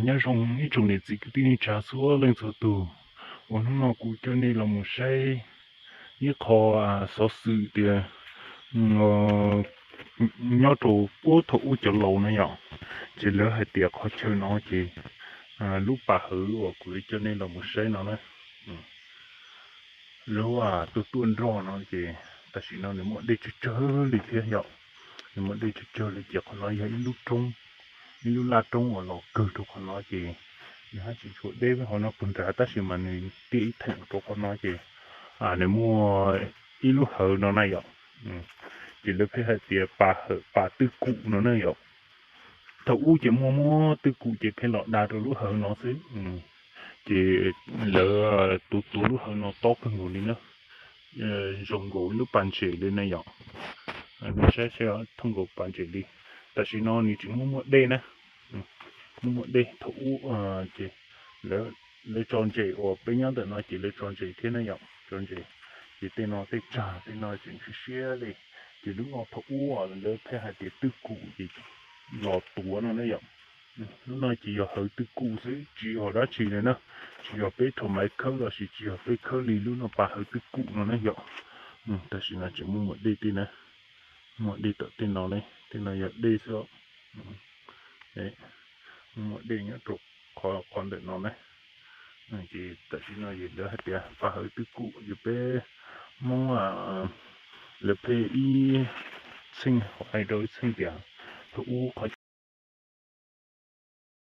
Nyob zoo ib tsoom niam txiv kwv tij neej tsa txhua leej txhua tus, uas hnub no kuv coj nej los mus saib ib qho xov xwm tias nyob rau puag thaum ub cov laus no yom, ces lawv hais tias qhov chaw no ces lub pas hawv uas kuv coj nej los mus saib no na, lub tuaj tuaj nrog no ces tam sim no nws muaj dej tsawg tsawg li thiab yom. Nws muaj dej tsawg tsawg li ces qhov no yog ib lub roob, ib lub laj roob uas los kawg rau qhov no ces nws haj tsis tshua deb hauv no puag nrad tab sis mas nws tiaj ib theem rau qhov no ces nws muaj ib lub hawv no na yom. Ces lawv pheej hais tias pas hawv pas twj kum no na yom. Thaum ub ces muaj muab twj kum ces pheej los da rau lub hawv no xwb. Ces lawv tuav tuav lub hawv no tob kawg nkaus li na, zoo nkaus lub pas ntses li na yom. Nej saib saib thooj nkaus pas ntses li. Tam sim no nws tseem muaj muaj dej na, muaj muaj dej thaum ub ces lawv tso ntses uas peb nyob ntawm no ces lawv tso ntses thiab na yom, tso ntses. Ces tej no tej tsag tej no tseem siab siab li. Ces lub no thaum ub lawv pheej hais tias twj kum ces los tuav no na yom. Lub no ces yog hawv twj kum xwb tsis yog dab tsi li na, tsis yog peb thaum maiv khawb los sis tsis yog peb khawb li lub no pas hawv twj kum no na yom. Tam sim no tseem muaj muaj dej tej na, muaj dej tom tej no ne, tej no yog dej xwb. Muaj dej nyob rau qhov ntawm no na. Ces tam sim no es lawv hais tias pas hawv twj kum ces peb Hmoob lawv pheej ib txheej hais rau ib txheej tias thaum ub qhov